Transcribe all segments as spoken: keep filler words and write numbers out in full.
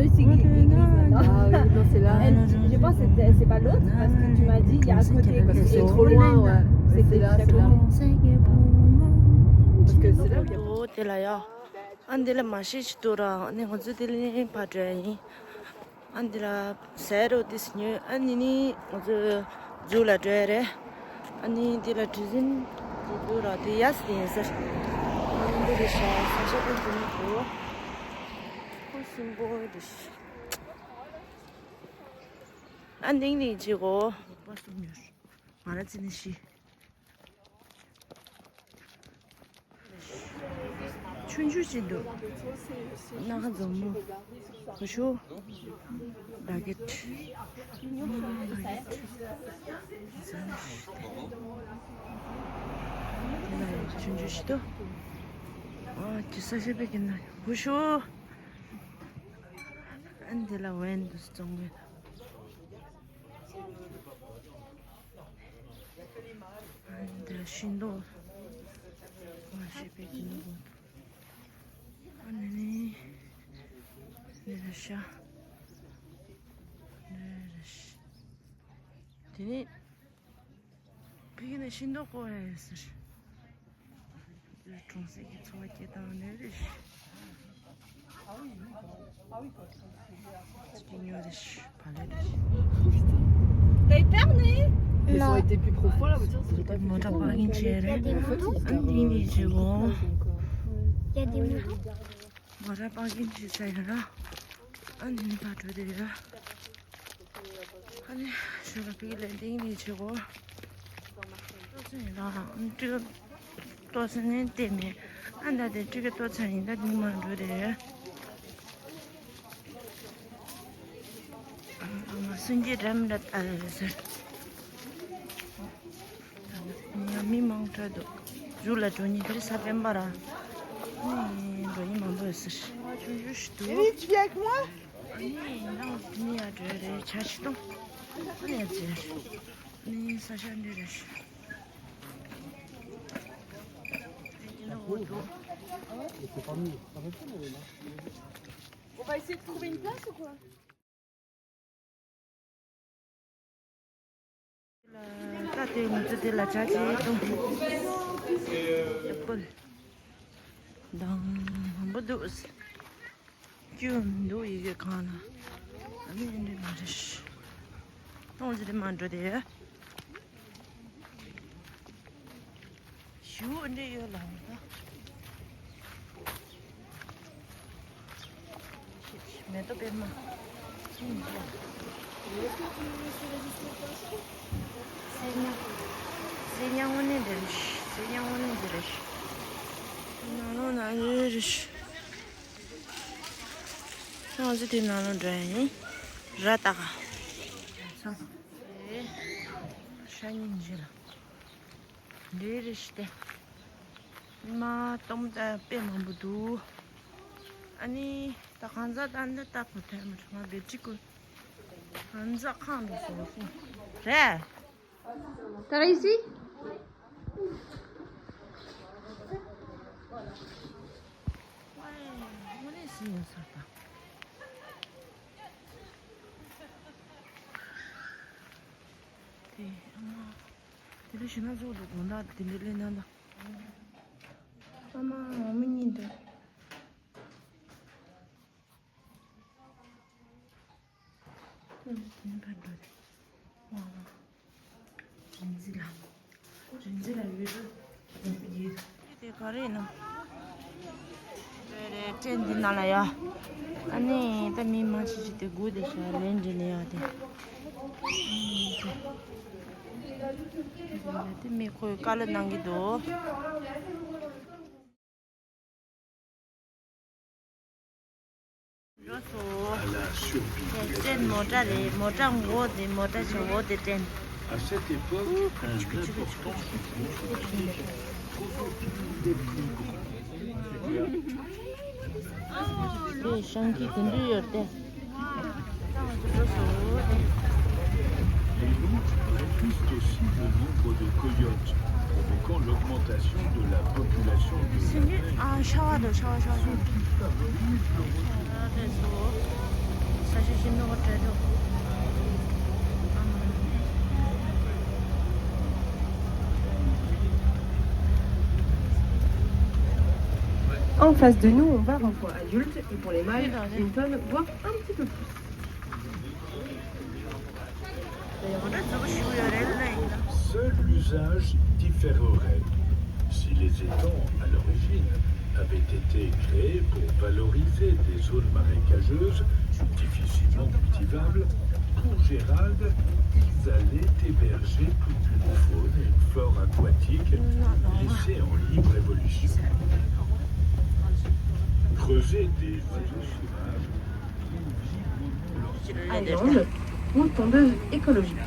Aussi, qui- qui- qui- Ah oui, non, c'est là. Elle, je pense que c'était- c'est pas l'autre, parce que tu m'as dit, il y a un côté qui est trop loin, ouais. C'était là, c'est là. Parce que c'est là qu'il y a- ཨོ་དེ་ལ་ཡ། ཨ་འདི་ལ་མ་ཤེས་ཅི་འདུག་ར། ཨ་ནི་ང་ཚོ་དེ་ལ་ཕར་འགྲོ་ཡ་ཡིན། ཨ་འདི་ལ་ཟས་རོ་དེ་ཉོས། ཨ་ནི་ནི་ང་ཚོ་ཛུ་ལ་འགྲོ་ཡ་རེད། ཨ་ནི་དེ་ལ་གྲུ་གཟིངས་ཅིག་འདུག་ར། དེ་ཡ་སི་དེ་ཡིན་ཟེར། ཨ་ནི་འདི་རེད་ཤག་ས་ཆ་དེ་འདི་ནས་འགྲོ། ཁོ་གསུམ་པོ་རེད་ཤག་ཨ་འདི་ནས་བྱེད་གོ། པ་གསུམ་ཡོད། ང་ར་ཙི་ནི་ཤི། ཆུང་ཆུང་ཞིག་འདུག་སྣ་ཁ་འཛོམས་མོ། ཁུ་ཤུ། ཌ་གེ་ཊི། ཆུང་ཆུང་ཞིག་འདུག་ཨ་ཅི་ས་ཞེ་པེ་གི་ན་ཁུ་ཤུ། ཨ་འདི་ལ་ཝེན་འདུག་བཙོང་གི། འདི་ཤིང་ཏོག་མ་ཤེས་པའི་གི་ནི་གོ། ཨ་ནི་ནི་འདི་རེད་ཤག་འདི་རེད་ཤག་དེ་ནི་ཕ་གི་ནི་ཤིང་ཏོག་བརྐོ་ཡ་ཟེར། གྲོང་གསེབ་ཀྱི་འཚོ་བ་སྐྱེལ་སྟངས་ནི་རེད། T'as eu peur, né? Ils ont été plus profonds là, vous savez, c'est pas. མོ་ཊ་པར་ཀིང་བྱས་རེད། ཨ་འདི་ནས་བྱེད་གོ། Il y a des moutons. མོ་ཊ་པར་ཀིང་བྱས་ཚར་ཡོད་ར། ཨ་འདི་ནས་ཕར་འགྲོ་དེ་རེད། ཨ་ནི་ཞོར་ལ་ཕ་གི་ལན་ཏིང་ནས་བྱེད་གོ། ཏོག་ཙམ་ཡིན་ལ་ཨ་ནི་ཏོག་ཙམ་ནས་བལྟས་མེད། ཨ་ད་དེ་ཏྲི་ཀ་ཏོག་ཙམ་ཡིན། ད་ནི་མ་འགྲོ་དེ་རེད། ཨ་མ་སུན་གྱི་རམ་ར་ཨ་ཟེར། ཡང་མི་མང་དྲགས་འདུག་ཟུར་ལ་འགྲོ་ནི་དེར་ས་པན་པ་ར། ནི་འགྲོ་ནི་མང་པོ་ཡོད་ཟེར། ཆུང་ཆུང་ཞིག་འདུག Eric, tu viens avec moi? ཨ་ནི་ཡང་ནི་ཡ་འགྲོ་རེད། ཆ་ཆི་ཏོང་ཨ་ནི་ཡ་ཟེར། ནི་ས་ཆ་འདི་རེད། འདི་ནི་འོ་འདུག On va essayer de trouver une place ou quoi? ད་དེ་ང་ཚོ་དེ་ལ་ཆ་ཆེ་དང་། ཨེ་པལ་དང་མང་པོ་འདུག་སྐྱོ་མི་འདུག་ཡི་གེ་གང་ལ། ཨ་ནི་འདི་མ་རེད། གཏོང་ཅི་དེ་མ་འགྲོ་དེ། ཞུ་འདྲེ་ཡོད་ལ་ད། མེ་ཏོག་པད་མ། སེར་ཉ། སེར་ཉ་དངོས་གནས་འདི་རེད། སེར་ཉ་དངོས་གནས་འདི་རེད། ནང་ལོགས་ན་ཡོད་རེད། ང་ཚོ་དེ་ནང་ལོགས་འགྲོ་ཡ་ཡིན། ར་ཏག་ས། ཧྲ་ཉིན་ཇི་ལ། འདི་རེད་ཤི་སྟེ། མ་སྟོང་ད་དཔེ་མང་པོ་འདུག་ཨ་ནི་ད་གང་ཟག་ད་འདི་ལྟ་གོ་ཐལ་མ་ང་བེ་ཅི་ཀུ། གང་ཟག་ཁང་དུ་སོང་ཤི། རེད། T'as réussi? དངོས་གནས་སུ་ཡིན་ས་ད། དེ་ཨ་མ། དེ་ལས་ཞུ་ན་ཚོགས་འདུག་དགོང་དག་དེ་འདྲའི་ལས་ན་ད། ཨ་མ་ངོ་མ་གཉིད་འདུག་ཨ་མ་དེ་ནི་ཕར་འགྲོ་དེ། ཨ་མ། རིན་འཛིན་ལ། རིན་འཛིན་ལ་ཡོད་དོ། ཡོད། དེ་ག་རེ་ཡིན་ནམ། རེད་རེད། ཊེན་འདི་ནང་ལ་ཡ། ཨ་ནི་ད་མི་མང་ཆེ་ཆེ་དེ་སྒུག་བསྡད་ཤག་ལན་འདྲི་ནས་ཡ་དེ། དེ་མི་ཁོས་བཀའ་སློབ་གནང་གི་འདུག་འགྲོ་སོང་། དེ་ཊེན་མོ་ཊ་རེད། མོ་ཊ་འོག་དེ་མོ་ཊ་ཆེ་འོག་དེ་ཊེན། À cette époque, un important changement se produit. དེ་ཤང་གི་དེ་འདྲ་ཡོད་དེ། Les loups réduisent aussi le nombre de coyotes, provoquant l'augmentation de la population des abeilles. ཨ་ཤ་བ་དང་ཤ་བ་ཤ་བ་ཤ་བ་དེ་ཚོ། En face de nous, on va, une fois adulte, et pour les mâles, une tonne, voire un petit peu plus. Seul l'usage différerait. Si les étangs, à l'origine, avaient été créés pour valoriser des zones marécageuses difficilement cultivables, pour Gérald, ils allaient héberger toute une faune et une flore aquatique laissées en libre évolution. Creuser des eaux sauvages. Island ou tondeuse écologique.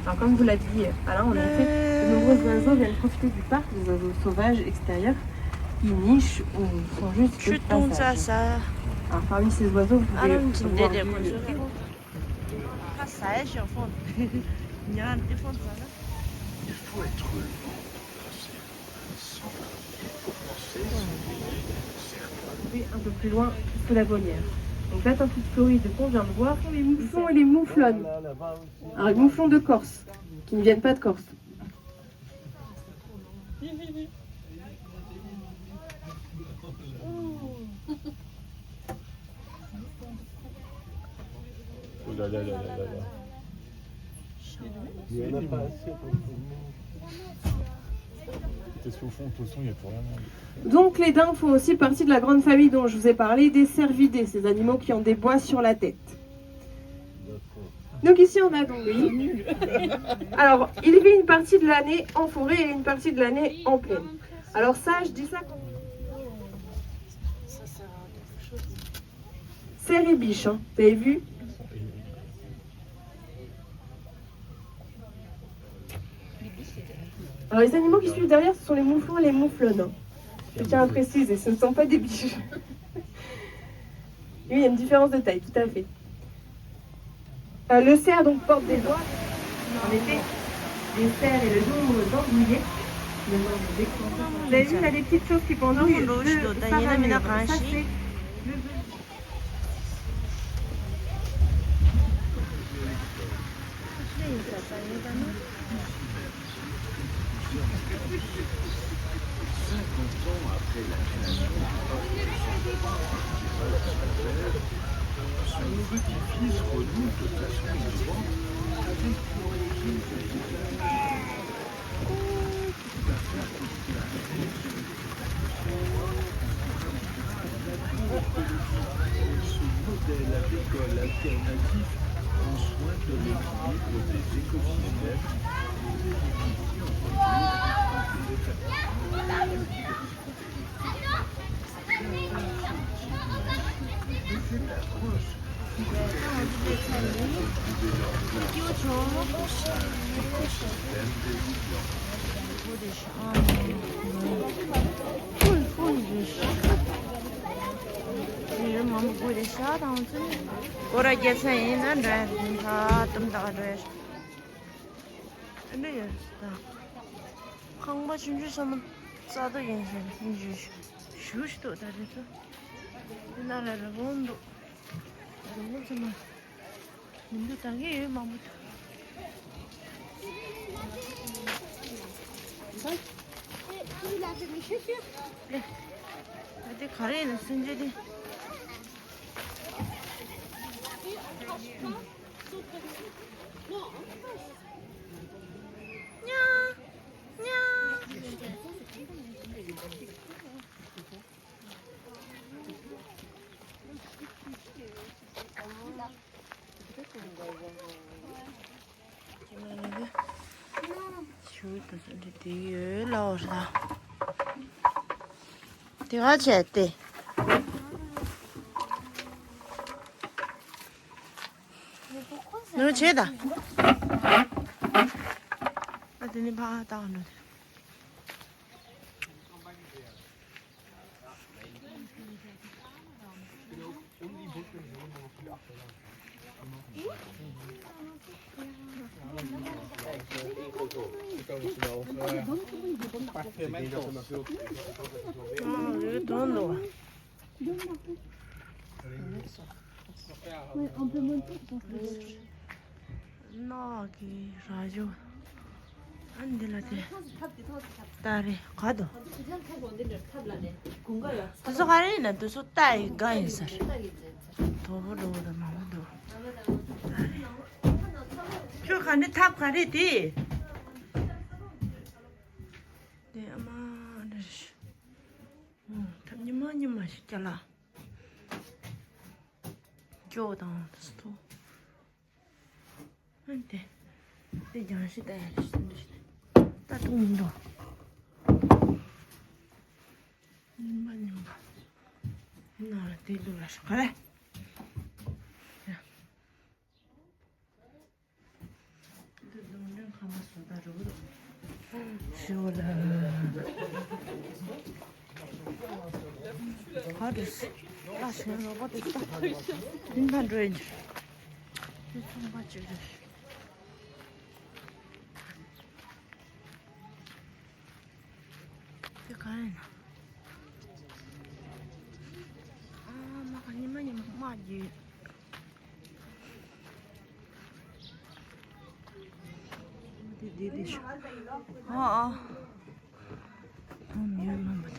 Alors, comme vous l'avez dit, Alain, en effet, de nombreux oiseaux viennent profiter du parc, des oiseaux sauvages extérieurs qui nichent ou sont juste de passage. Alors, parmi ces oiseaux, vous pouvez voir du Il faut être lent pour passer sans crier, pour penser, sans crier, certes. Et un peu plus loin, Flavonière. Donc là, dans cette souris de qu'on vient de voir, les mouflons et les mouflonnes. Alors, les mouflons de Corse, qui ne viennent pas de Corse. Oh là là là là là là. Il y en a pas assez pour tout le monde. T'es au fond, au fond, il y a plus rien. Donc les daims font aussi partie de la grande famille dont je vous ai parlé, des cervidés, ces animaux qui ont des bois sur la tête. Donc ici on a donc lui. Alors, il vit une partie de l'année en forêt et une partie de l'année en plaine. Alors ça, je dis ça comme cerf et biche, hein. Vous avez vu ? Alors, les animaux qui suivent derrière, ce sont les mouflons et les mouflonnes. Je tiens à préciser, ce ne sont pas des biches. Oui, il y a une différence de taille, tout à fait. Euh, le cerf donc porte des bois. En effet, les cerfs et le nombre d'andouillets, le nombre d'extensions. Vous avez vu, il y a des petites choses qui pendouillent. Le sahani. Ça, c'est le Cinquante ans après la création du parc national, son petit-fils renoue de façon vivante avec l'origine de ce modèle agricole alternatif prend soin de l'équilibre des écosystèmes. སྐོར་ར་རྒྱལ་ས་ཡིན་ན་འདྲ་ཡ་ད་དུམ་དག་འགྲོ་ཡ་ཨ་འདྲ་ཡ་ད་ཁང་པ་ཆུང་ཆུང་ས་མ་ས་རྡོ་ཡིན་ཞིང་ཡིན་ཞིང་ཞུ་ཞིག་འདུག་ད་རེད་ཚོ་ཡིན་ན་ར་ར་བོ་འདུག་ར་བོ་ཚོ་མ། མི་འདུག་ད་གིན་ཡོད་མང་པོ་འདུག་ཨ་དེ་ག་རེ་ཡིན་ན་སུན་ཅེ་དེ། ཉ། ཉ། ཞུ་དུ་སུ་འདྲི་དེ་ཡོད་ལ་འོ་ར། དེ་ག་བྱས་ཏེ། ནུ་བྱས་ད། ཨ་དེ་ནི་ཕ་ཏག་ནུ། ནག་གི་ར་ཅོ། ཨ་འདི་ལ་དེ། ཐོག་སི་ཐབ་དེ་ཐོག་སི་ཐབ། ད་རེ་ག་དོ། ཁ་ཚོ་དེ་ལ་ཁ་གོང་དེ་འདྲ་ཐབ་ལ་ནས་གུང་ག་ཡ། དུ་སོ་ག་རེ་ཡིན་ན་དུ་སོ་ལྟ་ཡི་དགའ་ཡིན་ཟེར། ལྟ་གི་མཛད་ཚར། དོ་པོ་འགྲོ་དང་མང་པོ་འདུག་ད་རེ། ཁྱོད་ག་འདྲ་ཐབ་ག་རེ་དེ། དེ་ཨ་མ་འདྲ་ཞིག་ཐབ་ཉི་མ་ཉི་མ་ཞིག་སྐྱ་ལ། སྐྱོ་དང་དུ་སོ་ཐོ། ཨ་ནི་དེ། དེ་རྒྱང་ཤེལ་ལྟ་ཡ་རེད་ཟེར་འདི་ཞིག་ད་ཐུག་མི་འདུག་ཉིན་པ་ཉིན་པ། ཡིན་ན་ལ་དེ་འདུག་ལ་ཤོག་ག་རེ། འདི་རྡུང་ལེན་ཁ་མ་སོ་ད་རུ་རུ། ཞུ་ལ། ག་རེ། ལ་ཞེན་རོགས་པ་དེ་ལྟ། མི་འདང་འགྲོ་ཡིན་གྱི། དེ་ཚོང་པ་གཅིག་རེད། དེ་ག་རེ་ན། ཨ་མ་ག་ཉི་མ་ཉི་མ་དམག་རྒྱུ། འདི་འདི་འདི་ཤོག་ཨ་ཨ། ཨ་མི་ཡོད་མ་མ་ད།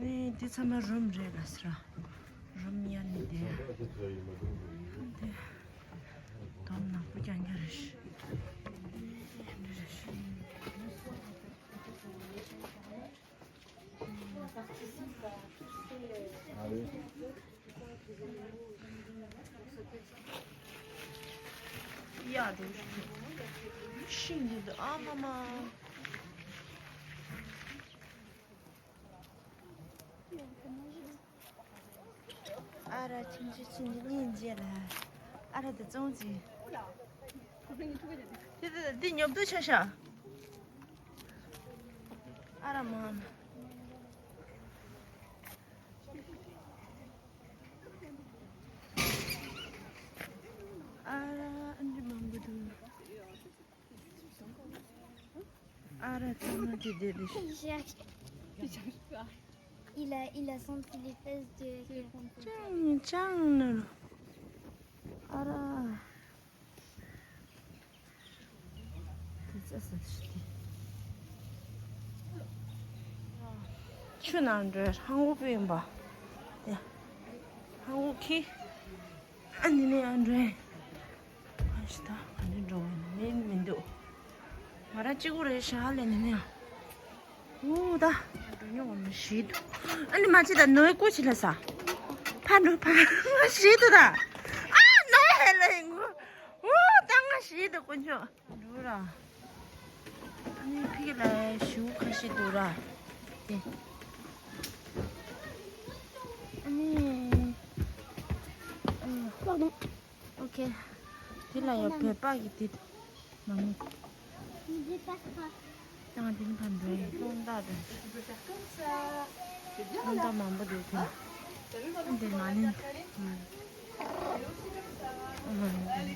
ཨེ་འདི་ཚང་མ་རུམ་རེད་ལ་ཟེར། རུམ་ཡ་ནི་དེ། འདི། དོམ་ནག་པོ་རྐྱང་རྐྱང་རེད་ཤག་འདི་རེད་ཤག་ཡ་འགྲོ་ཤིང་འདི་འདུག་ཨ་མ་མ། ཨ་ར་ཁྱིམ་ཆུ་ཁྱིམ་ཆུ་གཉིས་མཇལ་ལ། ཨ་ར་དེ་ཙོང་ཅི། དེ་དེ་དེ་ཉོབ་ཏུ་ཆ་ཤ། ཨ་ར་མ། ཨ་ར་ཨ་འདྲི་མང་པོ་འདུག་ཨ་ར་ཚང་མ་དེ་དེ་དེ། Il a, il a senti les fesses de quelqu'un. ཅང་ཅང་ནོར། ཨ་ར། དེ་ཚ་ས་ཞིག་དེ། ཆུ་ནང་འགྲོ་ཧང་བུ་པོ་ཡིན་པ། དེ། ཧང་བུ་ཁི། ཨ་ནི་ནི་ཨ་འགྲོ། ཨ་ཤི་ད་ག་ནས་འགྲོ་བ་ནི་མིན་མི་འདུག་ང་རང་གཅིག་པུ་རེད་ཤག་ལས་ནི་ནི། ཨུ་ད། འགྲོ་མྱོང་བ་མི་ཞིག་འདུག་ཨ་ནི་མ་ཅི་ད་ནོའི་སྐུ་ཅི་ལ་ས། ཕ་འགྲོ་ཕ་ང་ཞིག་འདུག་ད། ཨ་ནོའི་ཧེ་ལ་ཡིན་གོ་ཨུ་ད་ང་ཞིག་འདུག་དཀོན་མཆོག་འགྲོ་ར། ཨ་ནི་ཕི་གི་ལ་ཞུ་ཁ་ཤས་འདུག་ར། དེ། ཨ་ནི། ཨ་ནི། ཨོ་ཁེ། དེ་ལ་ཡང་བོད་པ་གི་དེ་མང་མོ། ཨང་དེ་ནི་ཕན་འགྲོ་ཡིན་སྟོང་དག་དང་། སྟོང་དག་མང་པོ་འདུག་དེ། ཨ་འདི་མ་ནི། ཨ་མ་ནི།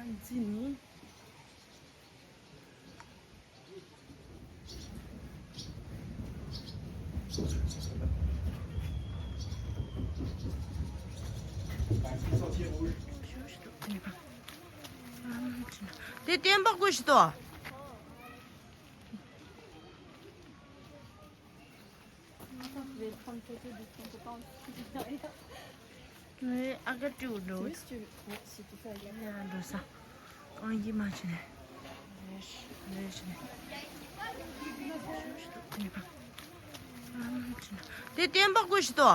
ཡང་འཛིན་ནི། དེ་བསྟན་པ་ཀུ་ཤི་ཏོ། Welcome to the different accounts. ངའི་ཨ་ཀ་ཏྲུ་འགྲོ། ཡ་འགྲོ་ས། ཨང་ཡི་མ་ཆེ་ནས། རེ་ཞིག་ནས། དེ་བསྟན་པ་ཀུ་ཤི་ཏོ།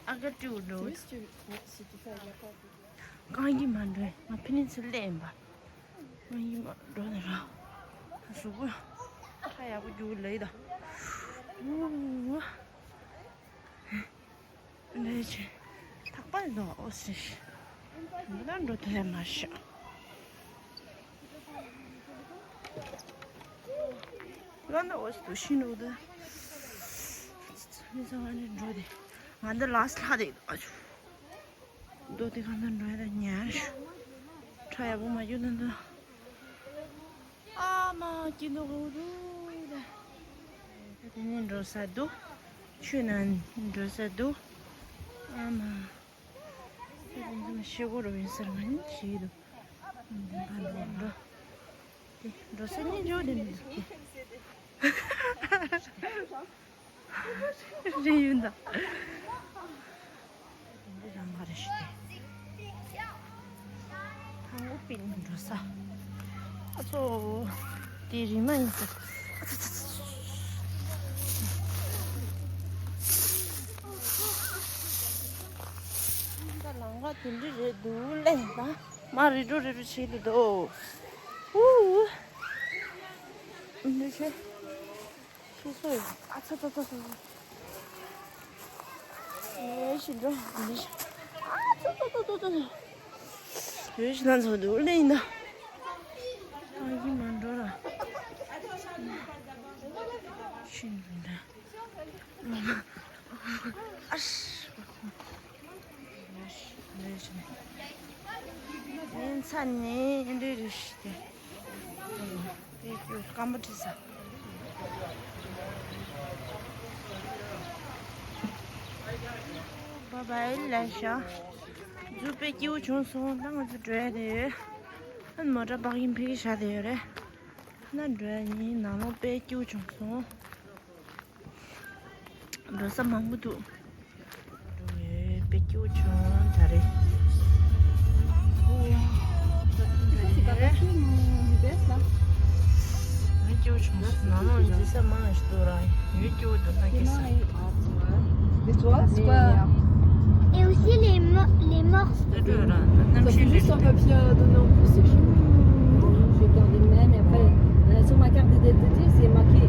ཨ་ག་ཏུ་འགྲོ། གང་གི་མ་འགྲོ། ང་ཕི་ནི་ཚུར་ལེན་པ། གང་གི་མ་འགྲོ་ནི་ར། ཧ་ཟུག་གུ། ཁ་ཡག་པོ་རྒྱུག་ལེ་ད། ཨུ། ལས་ཆེ། ཐག་པ་ནོ་ཨོ་སི། མི་ལ་འགྲོ་ཐུབ་ཡ་མ་ཤ། ལ་ནོ་ཨོ་སི་དུ་ཤི་ནོ་ད། མི་ཚང་མ་ནི་འགྲོ་དེ། ང་འདི་ལ་སི་ལྷ་དེ་ཨ་ཆུ། འགྲོ་དེ་གང་ད་འགྲོ་ཡ་ད་ཉལ་ཤུ། ཁྲ་ཡ་བོ་མ་རྒྱུ་ན་འདི། ཨ་མ་སྐྱིད་ནོ་ཧུ་རུ་ད། ད་དེ་ནས་འགྲོ་ས་འདུག་ཆུ་ནང་འགྲོ་ས་འདུག་ཨ་མ། ད་དེ་ནས་ཤེལ་སྒོ་རུ་ཡིན་ཟེར་ང་ནི་བྱེད་འདུག་འདི་འགྲོ་འགྲོ། དེ་འགྲོ་ས་གཉིས་འགྲོ་དེ་མི་འདུག་སྟེ། རེ་ཡུན་དང་། འདི་རང་ག་རེ་ཞིག་སྟེ། ཧང་གོ་པིན་འགྲོ་ས། ཨ་ཙོ། དེ་རི་མ་ཡིན་ས། ཨ་ཙི་ཙི་ཙི། ད་ལམ་ཁ་དེ་འདྲ་རེད་འདུག་ལེ་ད། མ་རི་འགྲོ་རི་འགྲོ་བྱེད་ཀྱི་འདུག་ཨུ། འདི་ཆེ། ཤི་སོ་ཡོད། ཨ་ཚ་ཚ་ཚ་ཚ། ཨེ་ཤི་འགྲོ། འདི་ཤི། ཨ་ཚ་ཚ་ཚ་ཚ་ཚ། ཡོད་ཤི་ན་ཚོ་འདུག་ལེ་ཡིན་ད། ཨ་ཡི་མ་འགྲོ་ར། ཤི་འགྲོ་འདྲ། ཨ་ཤི། ཡིན་ཚ་ནི་འདི་རེད་ཤི་སྟེ། དེ་ཀྱུ་སྐམ་པོ་བྲིས་ས། བཱའི་བཱའི་ལེ་ཤ། ཛུ་དཔེ་སྐྱིད་པོ་བྱུང་སོང་། ད་ང་ཚོ་འགྲོ་ཡ་དེ་ཡོད། ཨ་མོ་ཊ་པར་ཀིང་ཕ་གི་བཞག་དེ་ཡོད་རེད། ན་འགྲོ་ཡ་ཡིན། ནང་ལོགས་དཔེ་སྐྱིད་པོ་བྱུང་སོང་། འགྲོ་ས་མང་པོ་འདུག་འགྲོ་ཡོད། དཔེ་སྐྱིད་པོ་བྱུང་ད་རེད། ཡོད་སྐྱིད་པོ་བྱུང་སོང་། ནང་ལོགས་འཛུལ་ས་མང་ཞིག་འདུག་ར། ཡོད་སྐྱིད་པོ་འདུག་ན་སྐྱིད་ས། Et aussi les, mo- les morses. ད་འགྲོ་ཡོད་ར། གནམ་གཤིས་འདྲ་ཞིག་འདུག Je vais garder le même et après, euh, sur ma carte d'identité, c'est marqué